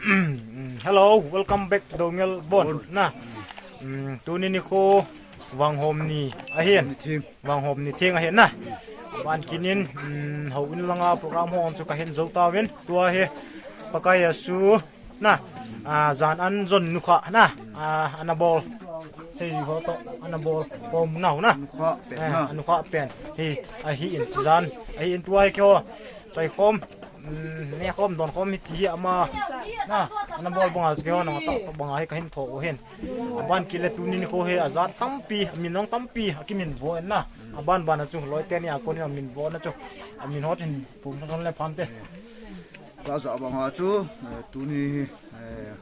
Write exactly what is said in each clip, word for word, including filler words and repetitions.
Hello, welcome back to Dongel Bon na. Tuni nikho vanghom ni ahin. Vanghom ni theng ahin na. Ban kinin houin langa program ho chu kahin jou tauvin. Tua hi Pakai Jesu na, jan an jon nukha na, ana bol. Seijui ho toh ana bol khom nau na. Nukha pen na. Anukha pen hi ahin jan ahin. Tua hi keiho choi khom, ne khom, don khom hi ti hi ama na, ana bol banga keiho nang ta banga hi kahin tho u hin. Aban kit le tuni nikho hi ajat tampi, amin jong tampi akimin vo in na. Aban ban a chu loi teni a konin amin vo na chu, amin ho tin pum son le phante. Ka ja banga chu tuni hi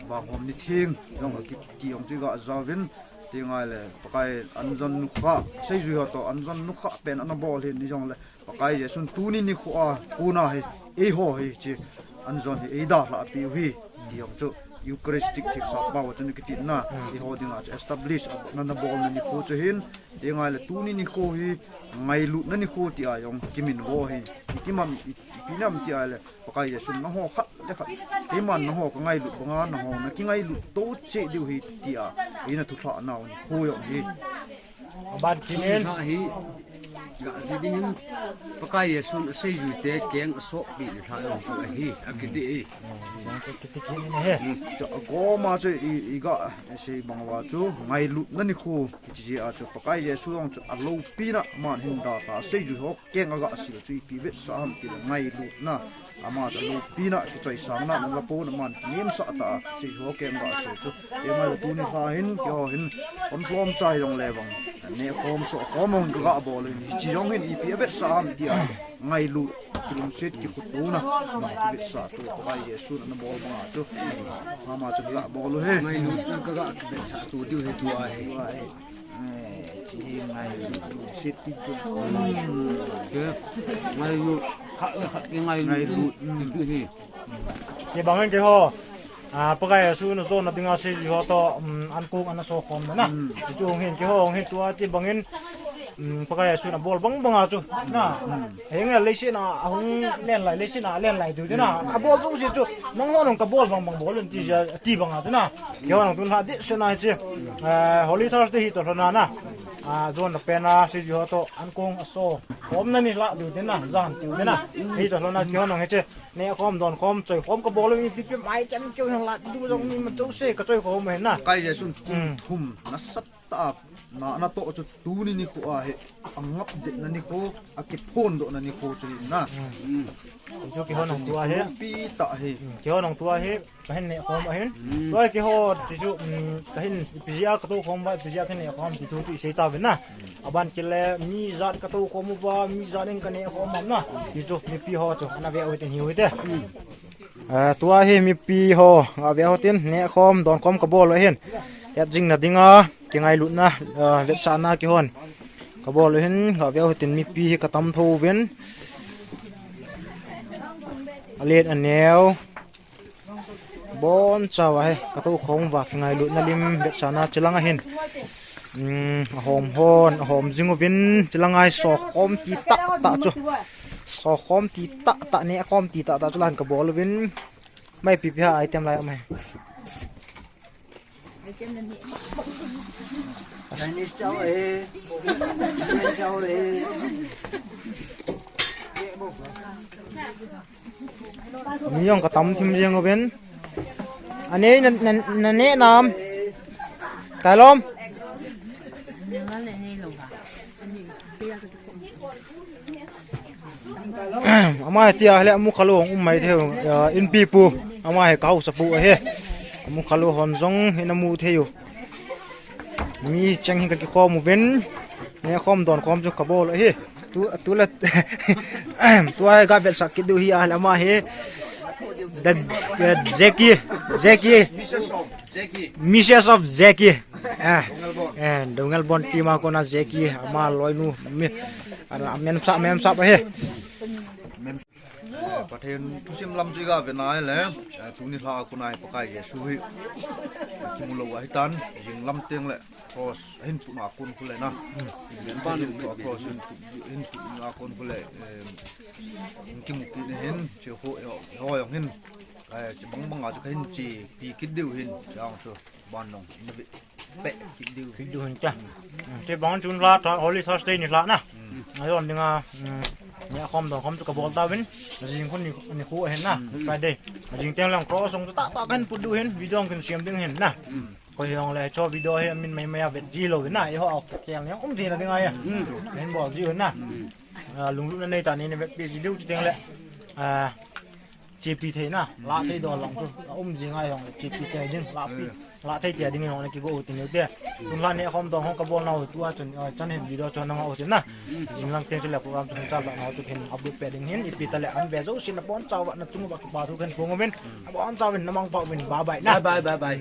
vanghom ni theng jong akiti jong chu ka jauvin, ti ngai le Pakai an jon nukha, seijui ho toh an jon nukha pen ana bol hin ni jong le Pakai Jesun tuni nikho a kona hi eiho hi chi an jon hi eidalhah piu hi, ti jong chu Eucharistic thipsa pao chu ni kiti na, eiho dinga chu establish nana bol na nikho chu hin, ti ngai le tuni nikho hi ngailutna nikho ti a jong kimin vo hi. Ipi nam, ipi nam ti a le Pakai Jesun nangho khat le khat, keiman nangho kangailut banga nangho nakingailut to cheh diu hi ti a eina thulhah nau nikho jong hi. Aban kinin. Hi, ga ti dingin, Pakai Jesun aseijui te keng asopi ni lha jong chu ahi, akiti e. Kiti kinin ahi. Chu agoma chu i, i ga sei bang uva chu ngailutna nikho kichi jeh a chu Pakai Jesu jong chu aloupina aman hin dalha, aseijui ho keng aga sil chu ipi vetsah ham ti le ngailutna. Ama chu aloupina kichoisang na, nalapon aman kinemsah ta a, seijui ho keng aga sil chu. Ema le tuni lha hin, keiho hin, kon lhom chai jong le vang. Ne khom so khom jong kaga bol hin, hichi jong hin ipi avetsah ham ti a. Ngailut, kilungset, kikhotona, ama kivetsah tu, Pakai Jesun ana bol banga chu. Ama chu kaga bol u hi. Ngailutna kaga kivetsah tu diu hi tua hi. Tua hi. Eh, chi hi ngailut, lungset ti chu. Ke, ngailut, khat le khat kingailut. Ngailut, mm. Ti diu hi. Kibang in keiho. Ah, Pakai Jesu na jona dinga seijui ho toh, um, an kong ana so khom na na. Mm. Ti chu hung hin, keiho hung hin tua ti bangin, um, Pakai Jesu na bol bang banga chu. Na. Mm. Henge leiset a, ahung len lai, leiset a len lai tu na. Mm. Abol tu si chu, nangho nung kabol bang bang bol un ti ja, ti banga chu na. Keiho nung tun ha di se na chi. Eh, Holy Thursday hi toh lhona na. Ah, jona pen a seijui ho toh an kong aso khom na ni la diu na, jan tiu na. Hi toh lhona keiho nung hi chi. Ne khom, don khom, choi khom kabol u, ipi ipi mai chan keu hin la, tu jong ni ma chou se, kachoi khom hin na. Pakai Jesun, mm, thum, nasatah a, na, natoh chu tuni nikho a hi, angap detna nikho, akiphondohna nikho chu hin na. Mm. Chu keiho nung tua hi. Pi ta hi. Mm, keiho nung tua hi, kahin ne khom ahin. Mm. Tua keiho, chu chu, mm, kahin, ipi jeh a katou khom uva, ipi jeh a kahin ne khom, ti thu chu isei tauvin na. Aban kit le, mi jat katou khom uva, mi jat in kane khom ham na. Ti chu, mipi ho chu, ana ve u hitin hiu hite. Ah, tua hi mipi ho, ave u hitin, ne khom, don khom kabol u ahin. Het jing na dinga, kingailutna, ah, vetsahna keihon. Kabol u ahin, ave u hitin mipi hi katam tho uvin. Alen aneo. Boncha uva hi, katou khom uva, kingailutna lim vetsahna chilang ahin. Um, ahom hon, ahom jing uvin, chilang a hi sokhom ti tah tah chu. Sokhom ti tah tah, ne khom ti tah tah chu lan kabol uvin. Mai pipi ha item lai mai. Chinese chow e. Indian chow e. Mi jong katam thim jeng uvin. Anei na, na, na ne nam. Tailom. Ama hi tia le amu khalou um mai thei u, ah, inpi pu. Ama hi kahausa pu ahi. Amu khalou hon jong hin amu thei u. Mi cheng hi kakikhom uvin. Ne khom don khom chu kabol ahi. Tu, tu le, tu a hi gavetsah kit diu hi a le ama hi. The, the Jackie, Jackie. Missus of Jackie. Ah, eh, Dongelbon team a kona Jackie, ama loinu, mi, ana, memsa, memsa pa he. Pathen thusim lam chu iga ve nai le, eh, tuni lha a kon a hi Pakai Jesu hi kimu lou ahi tan, jing lam teng le cross ahin put na kon khu le na. Ban put cross hin put, hin put na kon khu le, eh, hin kimu kit na hin, chi ho, ho jong hin, eh, chi bang bang a chu kahin chepi kit diu hin, jang chu ban long, na ve. Pe, kit diu. Kit diu hin cha. Hmm, te bang chun la tha, Holy Thursday ni la na. Hmm. Ayon dinga, hmm, ni a khom dong khom chu kabol tauvin. Jing khu ni, ni khu hin na. Hmm. Friday. Jing teng lang cross song ta ta kan put diu hin. Video kin siam ding hin na. Hmm. Koi hong le cho video hi min mai mai a vet ji lou hin na. I ho a keng ni um ji na ding ai. Hmm. Hin bol ji hin na. Hmm. Ah, lunglut na nei ta ni ni vet pi ji diu chi teng le. Ah, chepi thei na, la thei dol lang chu. A um jing a jong le chepi thei ding, la pi, la thei thei ding jong le kigo u tin u te. Tun la ni a khom dong hong kabol nau tua chun, eh, chan hin video chon nang u tin na. Jing lang teng chu le program chu hin chal ba nau chu hin upload pe ding hin, ipi ta le an ve jo sin a bon chau va na chung va kipa thu khen phong uvin. A bon chau vin na mang pau vin, bye bye na. Bye bye, bye bye.